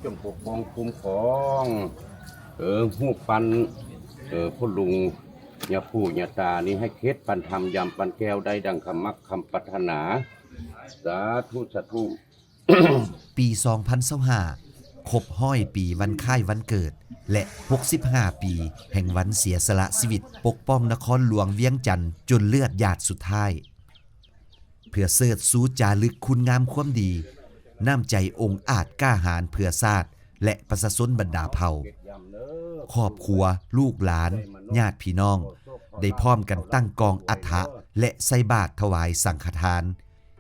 ຈົ່ງປົກປ້ອງຄຸ້ມຄອງ ເອີ ຮູບປັ້ນ ເອີ ພໍ່ລຸງ ຍາປູ່ຍາຕານີ້ ໃຫ້ເຂດປັນທຳ ຢຳປັນແກ້ວ ໄດ້ດັ່ງຄຳມັກຄຳປາດຖະໜາ. ສາທຸ ສາທຸ. ປີສອງພັນຊາວຫ້າ ຄົບຮ້ອຍປີວັນຄ້າຍວັນເກີດ ແລະ ຫົກສິບຫ້າປີແຫ່ງວັນເສຍສະຫຼະຊີວິດປົກປ້ອງນະຄອນຫຼວງວຽງຈັນຈົນເລືອດຫຍາດສຸດທ້າຍ. ເພື່ອເຊີດຊູຈາລຶກຄຸນງາມຄວາມດີ, ນ້ຳໃຈອົງອາດກ້າຫານເພື່ອຊາດ ແລະ ປະຊາຊົນບັນດາເຜົ່າ, ຄອບຄົວ, ລູກຫຼານ, ຍາດພີ່ນ້ອງ ໄດ້ພ້ອມກັນຕັ້ງກອງອັດຖະ ແລະ ໃສ່ບາດຖວາຍສັງຄະທານ,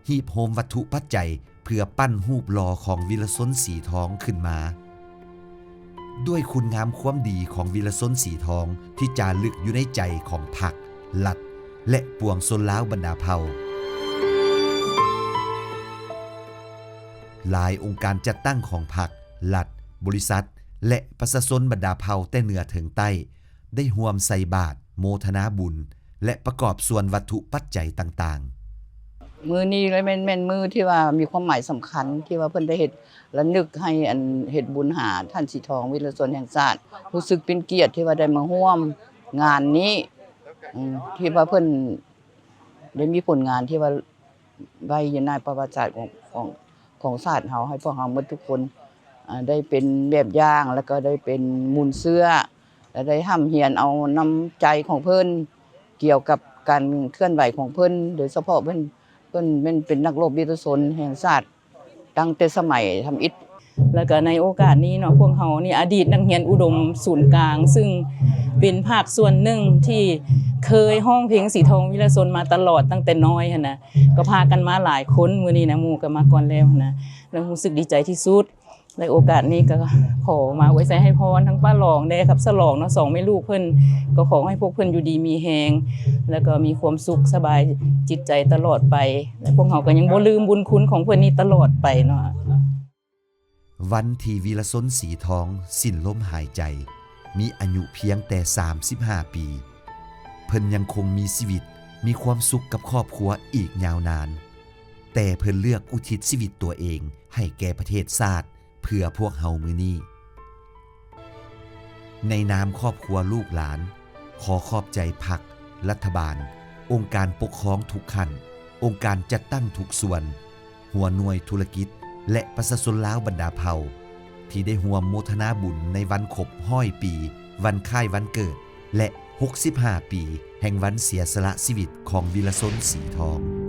ຮີບໂຮມວັດຖຸປັດໄຈ ເພື່ອປັ້ນຮູບຫຼໍ່ຂອງວິລະຊົນສີທອງຂຶ້ນມາ. ດ້ວຍຄຸນງາມຄວາມດີຂອງວິລະຊົນສີທອງທີ່ຈາລຶກຢູ່ໃນໃຈຂອງພັກ, ລັດ ແລະ ປວງຊົນລາວບັນດາເຜົ່າ, ຫຼາຍອົງການຈັດຕັ້ງຂອງພັກ, ລັດ, ບໍລິສັດ ແລະ ປະຊາຊົນບັນດາເຜົ່າແຕ່ເໜືອເຖິງໃຕ້ ໄດ້ຮ່ວມໃສ່ບາດ, ໂມທະນາບຸນ ແລະ ປະກອບສ່ວນວັດຖຸປັດໄຈຕ່າງໆ. ມື້ນີ້ລະແມ່ນ ແມ່ນມື້ທີ່ວ່າມີຄວາມໝາຍສຳຄັນ ທີ່ວ່າເພິ່ນໄດ້ເຮັດ ລະນຶກໃຫ້ອັນເຮັດບຸນຫາທ່ານສີທອງ ວິລະຊົນແຫ່ງຊາດ. ຮູ້ສຶກເປັນກຽດທີ່ວ່າໄດ້ມາຮ່ວມງານນີ້ ອືມ ທີ່ວ່າເພິ່ນໄດ້ມີຜົນງານທີ່ວ່າໄວ້ຢູ່ໃນປະຫວັດສາດຂອງ ຂອງ ຂອງຊາດເຮົາ ໃຫ້ພວກເຮົາໝົດທຸກຄົນ ອາ ໄດ້ເປັນແບບຢ່າງ ແລ້ວກໍໄດ້ເປັນມູນເຊື້ອ ແລະ ໄດ້ຮ່ຳຮຽນເອົານ້ຳໃຈຂອງເພິ່ນ ກ່ຽວກັບການເຄື່ອນໄຫວຂອງເພິ່ນ ໂດຍສະເພາະເພິ່ນ ເພິ່ນແມ່ນເປັນນັກລົບວິລະຊົນແຫ່ງຊາດ ຕັ້ງແຕ່ສະໄໝທຳອິດ. ແລ້ວກໍໃນໂອກາດນີ້ເນາະ ພວກເຮົານີ້ອະດີດນັກຮຽນອຸດົມສູນກາງ ຊຶ່ງເປັນພາກສ່ວນໜຶ່ງທີ່ເຄີຍຮ້ອງເພງສີທອງ ວິລະຊົນ ມາຕະຫຼອດຕັ້ງແຕ່ນ້ອຍຫັ້ນນະ ກໍພາກັນມາຫຼາຍຄົນ. ມື້ນີ້ນະ ໝູ່ກໍມາກ່ອນແລ້ວຫັ້ນນະ ແລ້ວຮູ້ສຶກດີໃຈທີ່ສຸດ. ໃນໂອກາດນີ້ກໍຂໍມາອວຍໄຊໃຫ້ພອນທັງປ້າຫຼອງແດ່ກັບສະຫຼອງເນາະ ສອງແມ່ລູກເພິ່ນ ກໍຂໍໃຫ້ພວກເພິ່ນຢູ່ດີມີແຮງ ແລ້ວກໍມີຄວາມສຸກສະບາຍຈິດໃຈຕະຫຼອດໄປ ແລະ ພວກເຮົາກໍຍັງບໍ່ລືມບຸນຄຸນຂອງເພິ່ນນີ້ຕະຫຼອດໄປເນາະ. ວັນທີ່ວິລະຊົນ ສີທອງ ສິ້ນລົມຫາຍໃຈ ມີອາຍຸພຽງແຕ່ສາມສິບຫ້າປີ. ເພິ່ນຍັງຄົງມີຊີວິດ, ມີຄວາມສຸກກັບຄອບຄົວອີກຍາວນານ, ແຕ່ເພິ່ນເລືອກອຸທິດຊີວິດຕົວເອງໃຫ້ແກ່ປະເທດຊາດ ເພື່ອພວກເຮົາມື້ນີ້. ໃນນາມຄອບຄົວລູກຫຼານ, ຂໍຂອບໃຈພັກ, ລັດຖະບານ, ອົງການປົກຄອງທຸກຂັ້ນ, ອົງການຈັດຕັ້ງທຸກສ່ວນ, ຫົວໜ່ວຍທຸລະກິດ ແລະ ປະຊາຊົນລາວບັນດາເຜົ່າ ທີ່ໄດ້ຮ່ວມໂມທະນາບຸນໃນວັນຄົບຮ້ອຍປີ ວັນຄ້າຍວັນເກີດ ແລະ ຫົກສິບຫ້າປີ ແຫ່ງວັນເສຍສະຫຼະຊີວິດຂອງວິລະຊົນ ສີທອງ.